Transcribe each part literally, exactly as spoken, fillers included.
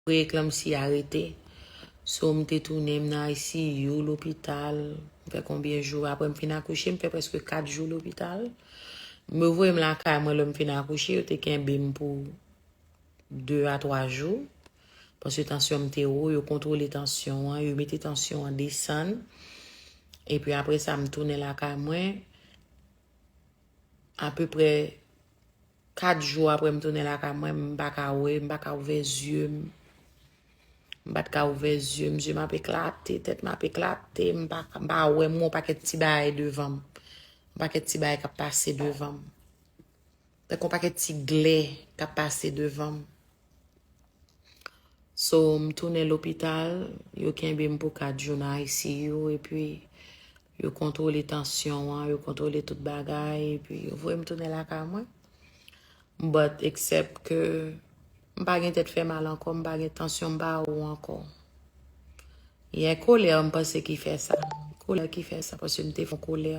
Preeklamsi a rete. So, m te tounen, m nan I C U, lopital. M fè konbyen jou? Apre m fin akouche, m fè prèske kat jou lopital. Yo voye m lakay mwen lè m fin akouche, yo te kenbe m pou de a twa jou. Paske tansyon m te wo, yo kontwole tansyon an, yo mete tansyon an desann. Epi apre sa, m tounen lakay mwen. Apeprè kat jou apre m tounen lakay mwen, m pa ka wè, m pa ka ouvè zye m. M pa t ka ouvè zye m, zye m ap eklate, tèt m ap eklate, m pa, m pa wè, m wè yon pakèt ti bagay devan m. Yon pakèt ti bagay k ap pase devan m. Tankou yon pakèt ti glè k ap pase devan m. So, m tounen lopital, yo kenbe m pou kat jou nan I C U, epi yo kontwole tansyon an, yo kontwole tout bagay, epi yo voye m tounen lakay mwen. But, except ke m pa gen tèt fè mal ankò, m pa gen tansyon m pa wo ankò. Yeah, kolè, m panse ki fè sa. Kolè ki fè sa, paske m te fè yon kolè.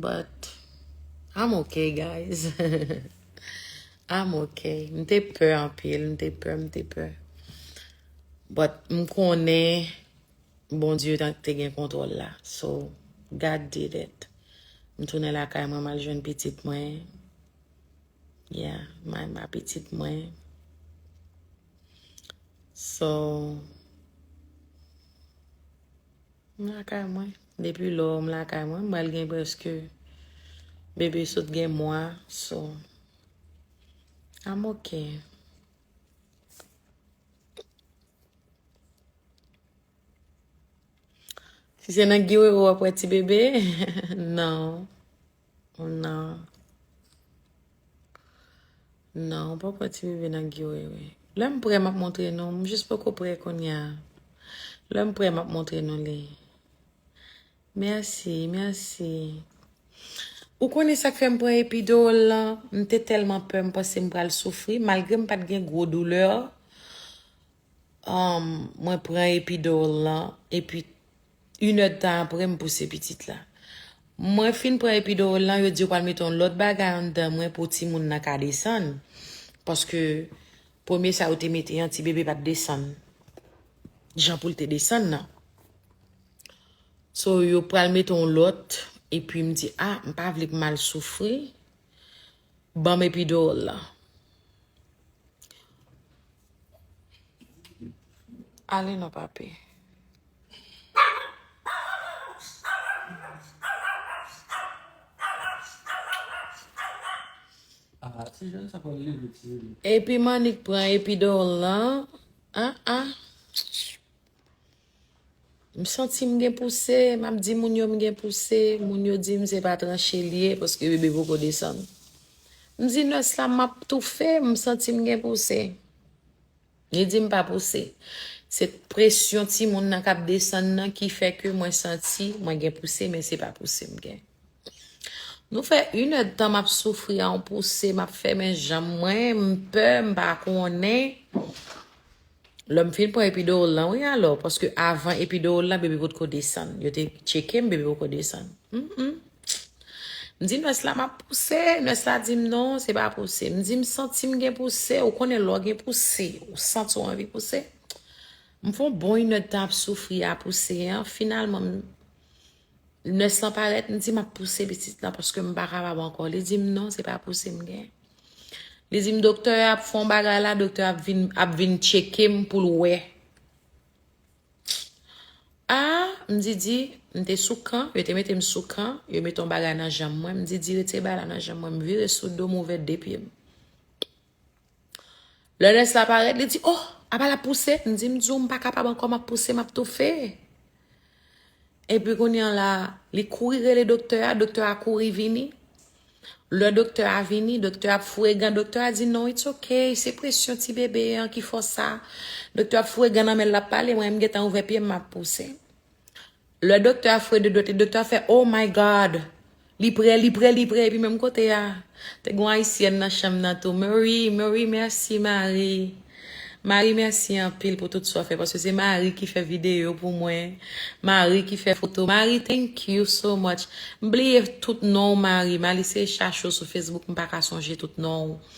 But, I'm okay, guys. I'm okay. M te pè anpil, m te pè, m te pè. But, m konnen Bondye ta, te gen kontwòl la. So, God did it. M tounen lakay mwen, m al jwenn pitit mwen. Yeah, m al, m al pitit mwen. So, m lakay mwen. Depi lò, m lakay mwen. M pral gen prèske, bebe sot gen mwa. So, I'm okay. Si se nan Guerrero w ap wè ti bebe, non. Non. Non, w p ap wè ti bebe nan Guerrero. Lè m prè, m ap montre nou. M jis poko prè kounye a. Lè m prè, m ap montre nou li. Mèsi, mèsi. Ou konnen sa k fè m pran epidural lan? M te tèlman pè, m panse m pral soufri. Malgre m pa t gen gwo doulè, um, mwen pran epidural lan, epi inèdtan apre, m pouse pitit la. Mwen fin pran epidural lan, yo di yo pral mete yon lòt bagay anndan mwen pou timoun nan ka desann. Paske premye sa yo te mete an, ti bebe pa t desann jan pou l te desann nan. So, yo pral mete yon lòt, epi m di, ah, m pa vle pou m al soufri. Ban m epidural la. Ale non, papi. Ah, ti jèn sa pral leve, ti jèn. Epi Manik pran epidural lan. Ah, ah. M santi m gen pouse, m ap di moun yo m gen pouse, moun yo di m se pa tranche l ye, paske bebe poko desann. M di nès la, m ap toufe, m santi m gen pouse. Li di m pa pouse. Se presyon timoun nan k ap desann nan ki fè ke mwen santi mwen gen pouse, men se pa pouse m gen. Nou fè inèdtan m ap soufri a yon pouse, m ap fèmen janm mwen, m pè, m pa konnen. Lè m fin pran epidural lan, wi, alò, paske avan epidural lan, bebe potko desann. Yo te tcheke m, bebe poko desann. Mm, mm. M di nès la, m ap pouse. Nès la di m non, se pa pouse. M di m santi m gen pouse. Ou konnen lè w gen pouse, ou santi w anvi pouse. M fè yon bon inèdtan ap soufri a pouse an. Finalman, m, nès lan parèt, m di m ap pouse pitit lan paske m pa kapab ankò. Li di m non, se pa pouse m gen. Li di m doktè a ap fè yon bagay la, doktè a ap vin, ap vin tcheke m pou l wè. Ah, m di, di, m te sou kan, yo te mete m sou kan, yo mete yon bagay nan janm mwen, m di, di, retire bagay la nan janm mwen, m vire sou do m, ouvè de pye m. Lè nès la parèt, li di, oh, apa l ap pouse? M di, m di w, m pa kapab ankò, m ap pouse, m ap toufe. Epi kounye a la, li kouri rele doktè a, doktè a kouri vini. Lè doktè a vini, doktè a ap foure gan, doktè a di, non, it's okay, se presyon ti bebe an ki fè w sa. Doktè a ap foure gan nan men l, l ap pale, mwen, m gentan ouvè pye m, m ap pouse. Lè doktè a foure de dwèt li, doktè a fè, oh my God! Li prè, li prè, li prè, epi menm kote a, te gen yon ayisyèn nan chanm nan tou. Marie, Marie, mèsi, Marie. Marie, mèsi anpil pou tout sa w fè, paske se Marie ki fè videyo pou mwen. Marie ki fè foto. Marie, thank you so much. M bliye tout non w, Marie. M al eseye chache w sou Facebook, m pa ka sonje tout non w.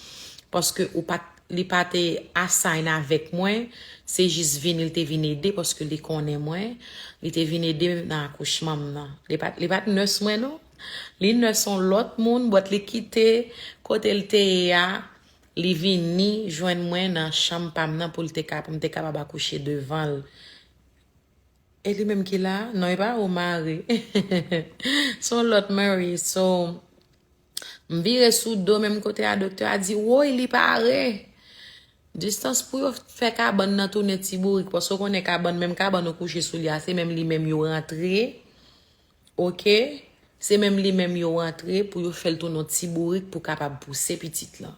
Paske ou pa t li pa te assign avèk mwen, se jis vini, li te vin ede paske li konnen mwen, li te vin ede nan akouchman m nan. Li pa, li pa t nurse mwen non. Li nurse yon lòt moun, but li kite kote l te ye a, li vini jwenn mwen nan chanm pa m nan pou l te ka, pou m te kapab akouche devan l. E li menm ki la? Non, e pa Omari. Se yon lòt Mary. So, m vire sou do menm kote a, doktè a di, woy, li pare. Distans pou yo fè kabann nan tounen ti bourik, paske w konnen kabann, menm kabann ou kouche sou li a, se menm li menm yo rantre. Oke? Se menm li menm yo rantre pou yo fè l tounen yon ti bourik pou kapab pouse pitit lan.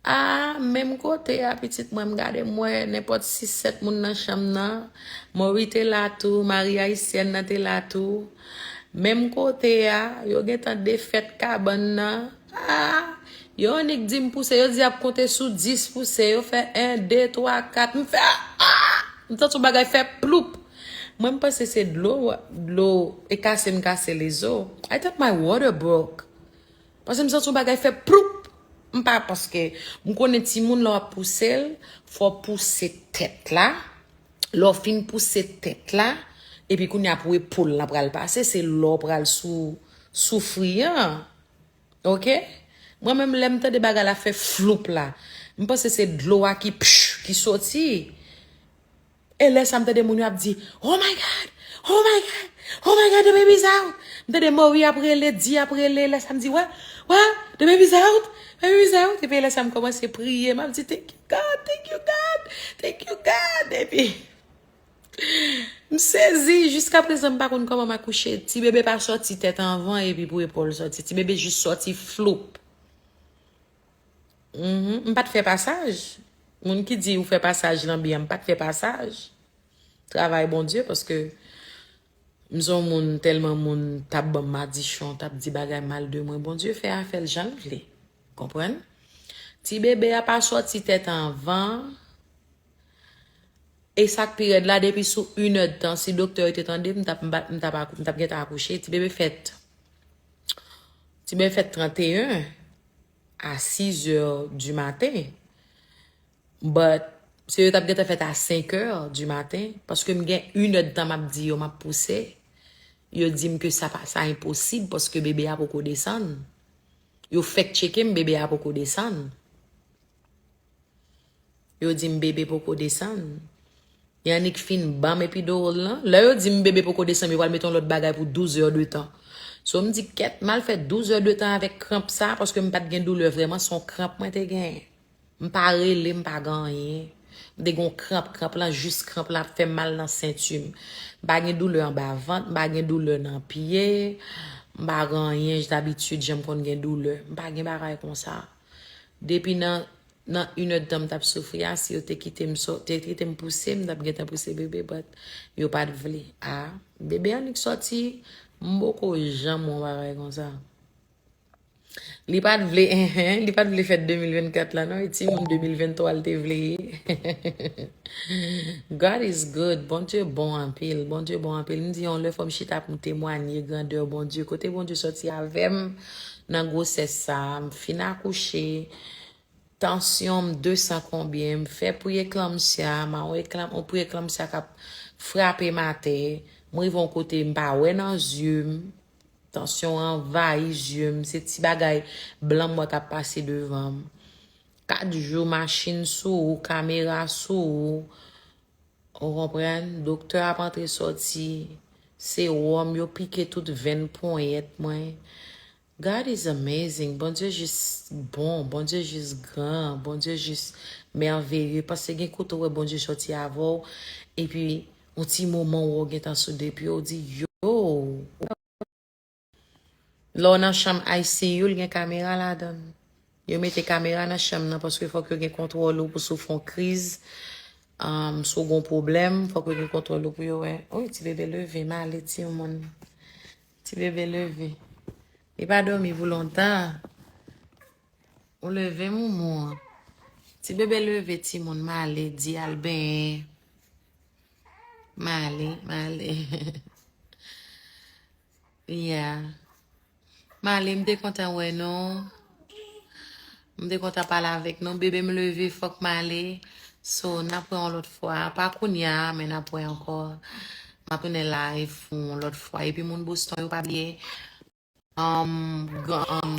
A, menm kote a, pitit mwen, m gade, m wè nenpòt sis sèt moun nan chanm nan. Mori te la tou, mari ayisyèn nan te la tou. Menm kote a, yo gentan defèt kabann nan. A, yo annik di m pouse, yo di y ap konte sou dis pouse, yo fè en, de, twa, kat. M fè, a! M santi yon bagay fè ploup. Mwen, m panse se dlo, dlo, e kase m kase lezo. I thought my water broke. Paske m santi yon bagay fè ploup. M pa, paske m konnen timoun lè w ap pouse l, fò w pouse tèt la. Lè w fin pouse tèt la, epi kounye a pou epòl lan pral pase, se lè w pral sou, soufri an. Oke? Mwen menm lè m tande bagay la fè floup la, m panse se dlo a ki pch, ki soti. E lè sa m tande moun yo ap di, oh my God, oh my God, oh my God, the baby's out. M tande Mori ap rele, di ap rele, lè sa m di, what, what, the baby's out, the baby's out. Epi lè sa m kòmanse priye, m ap di, thank you God, thank you God, thank you God. Epi m sezi, jiska prezan m pa konn kòman m akouche. Ti bebe pa sòti tèt anvan epi pou epòl sòti. Ti bebe jis sòti floup. Mhm. M pa t fè pasaj. Moun ki di ou fè pasaj nan byen, m pa t fè pasaj. Travay Bondye, paske m se yon moun, tèlman moun t ap ban m madichon, t ap di bagay mal de mwen. Bondye fè afè l jan l vle. Konprann? Ti bebe a pa sòti tèt anvan. E sa k pi rèd la, depi sou inèdtan, si doktè yo te tande m, m t ap, m t ap, m t ap ak-, m t ap gentan akouche. Ti bebe fèt, ti bebe fèt tranteyen a sizè di maten. But, se yo t ap gentan fèt a senkè di maten, paske m gen inèdtan m ap di yo m ap pouse. Yo di m ke sa pa, sa enposib, paske bebe a poko desann. Yo fèk tcheke m, bebe a poko desann. Yo di m bebe poko desann. Yo annik fin ban m epidural lan. Lè yo di m bebe poko desann, yo pral mete yon lòt bagay pou douz è de tan. So, m di, kèt, m al fè douz è de tan avèk kranp sa, paske m pa t gen doulè vrèman, se yon kranp mwen te genyen. M pa rele, m pa gen anyen. M te gen yon kranp, kranp lan, jis kranp lan ap fè m mal nan senti m. M pa gen doulè anba vant, m pa gen doulè nan pye, m pa gen anyen, dabitid, jan m konn gen doulè. M pa gen bagay konsa. Depi nan, nan inèdtan m t ap soufri a, si yo te kite m sò-, te kite m pouse, m t ap gentan pouse bebe, but yo pa t vle. A, bebe annik sòti, m poko janm wè yon bagay konsa. Li pa t vle, enhen, li pa t vle fèt de mil vennkat la, non, e timoun de mil venntwa l te vle ye. God is good. Bondye bon anpil. Bondye bon anpil. M di yon lè fò m chita pou m temwanye grandè Bondye. Kote Bondye sòti avè m nan gwosès sa a, m fin akouche, tansyon m de san konbyen, m fè pri eklanmsya, m a yon eklam-, yon pri eklanmsya k ap frape m atè, m rive yon kote m pa wè nan zye m, tansyon an anvayi zye m, se ti bagay blan m wè k ap pase devan m. Kat jou machin sou ou, kamera sou ou, ou konprann, doktè ap antre sòti, sewòm, yo pike tout venn ponyèt mwen. God is amazing. Bondye jis bon, Bondye jis gran, Bondye jis mèveye. Paske gen kote w wè Bondye sòti avè w, epi yon ti moman w wè w gentan sou de pye, w di, yo, lè w nan chanm I C U, l gen kamera ladan l. Yo mete kamera nan chanm nan paske fòk yo gen kontwòl ou pou si w fè yon kriz, um, si w gen yon pwoblèm, fòk yo gen kontwòl ou pou yo wè. Wi, ti bebe leve, m ale, timoun. Ti bebe leve. Li pa dòmi pou lontan. Ou leve, moumou. Ti bebe leve, timoun, m ale, di al benyen. M ale, m ale. Yeah. M ale, m te kontan wè nou. M te kontan pale avèk nou. Bebe, m leve, fòk m ale. So, n ap wè yon lòt fwa. Pa kounye a, men n ap wè ankò. M ap tounen live pou yon lòt fwa. Epi moun Boston yo, pa bliye. Um, gran- um,